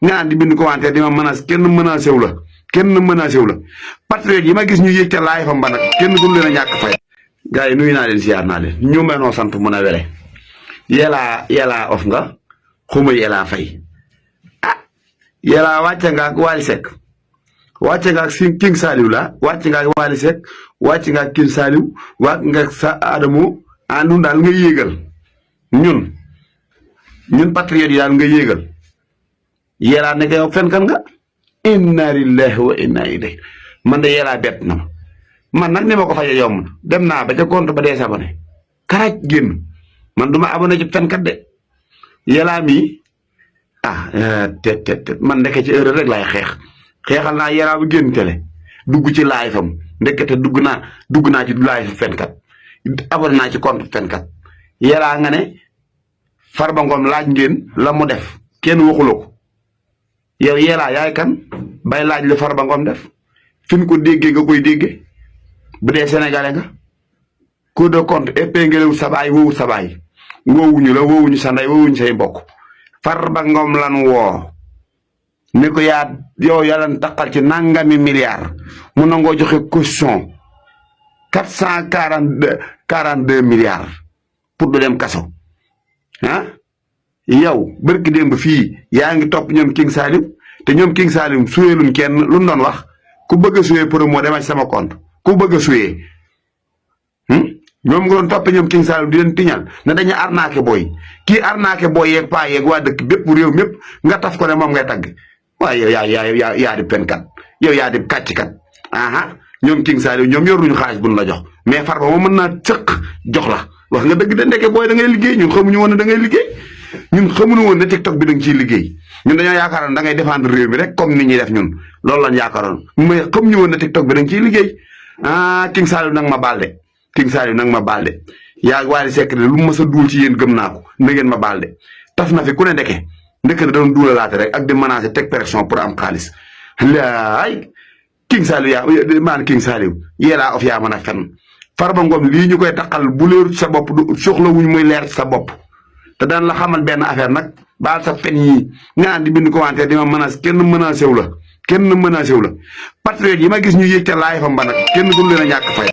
nga naan di bind commentaire di ma menace kenn menacé wu la kenn menacé wu la patriote yi ma gis ñu yéeg ca laay fa mba nag kenn gënu leen a ñàkk fay. gars yi nuyu naa leen siyaar naa leen ñu menoo sant mun a wele yelaa of nga xuma yelaa fay ah yelaa wàcce nga ak Wally Seck wàcce nga ak King Saliou la wàcce nga ak Wally Seck wàcce nga ak King Saliou wàcc nga sa Adamo àndun daal nga yéegal ñun patriote yi daal nga yéegal yelaa nekk yow fen kan nga inna lillahi wa inna ilayhi man de yelaa bett na ma man nag ni ma ko faye yomb dem naa ba ca compte ba dee sabone karaj génn man duma abonné ci fenkat de yelaa mi tet man ndeke ci heure rek laay xeexal naa yelaa bu génn télé dugg ci laay fam ndekete dugg naa ci laay fa fenkat abonné naa ci compte fenkat yelaa nga ne Farba Ngom laaj ngeen la mu def kenn waxuloo ko yow yelaa yaay kan bay laaj li Farba Ngom def fi ñu ko déggee nga koy déggee bu dee sénégalais nga coup de compte épinglé wu sa baay woowul sa baay woowuñu la woowuñu sa ndey woowuñu say mbokk Farba Ngom lan woo ne ko yow yàlla taqal ci nangami milliards mu nangoo joxe caution 442 milliards pour du dem kaso yow barki démb fii yaa ngi topp ñoom King Saliou te ñoom King Saliou suyee luñ kenn lu mu doon wax ku bëgg a suyee promo demal ci sama compte ku bëgg a suyee ñoom nga doon topp ñoom King Saliou di leen tiñal ne dañuy arnaqué booy kii arnaqué booy yeeg paa yeeg waa dëkk bépp réew mépp nga taf ko ne moom ngay tagg waaye yow yaa di penkat yow yaa di kàcckat ñoom King Saliou ñoom yoruñu xaalis buñ la jox mais Farba moom mën naa sëq jox la wax nga dëgg de ndeke booy da ngay liggéey ñun xamuñu woon ne da ngay liggéey ñun xamuñu woon ne TikTok bi da nga ciy liggéey ñun dañoo yaakaaroon da ngay défendre réew mi rek comme ni ñuy def ñun loolu lañ yaakaaroon mais xamuñu woon ne TikTok bi da nga ciy liggéey King Saliou nag ma baal de King Saliou nag ma baal de yaa Wally Seck de lu mu mës a duul ci yéen gëm naa ko na ngeen ma baal de taf na fi ku ne ndeke na doon duulalaate rek ak di menacer teg pression pour am xaalis laay King Saliou King Saliou yelaa of yaa mën a fen Farba Ngom lii ñu koy taqal bu leeru ci sa bopp du soxla wuñ muy leer ci sa bopp te daan la xamal benn affaire nag baal sa fen yi nga naan di bind commentaire di ma menace kenn menacé wu la patriote yi ma gis ñu yéeg ca laay fa mba nag kenn gënu leen a ñàkk fay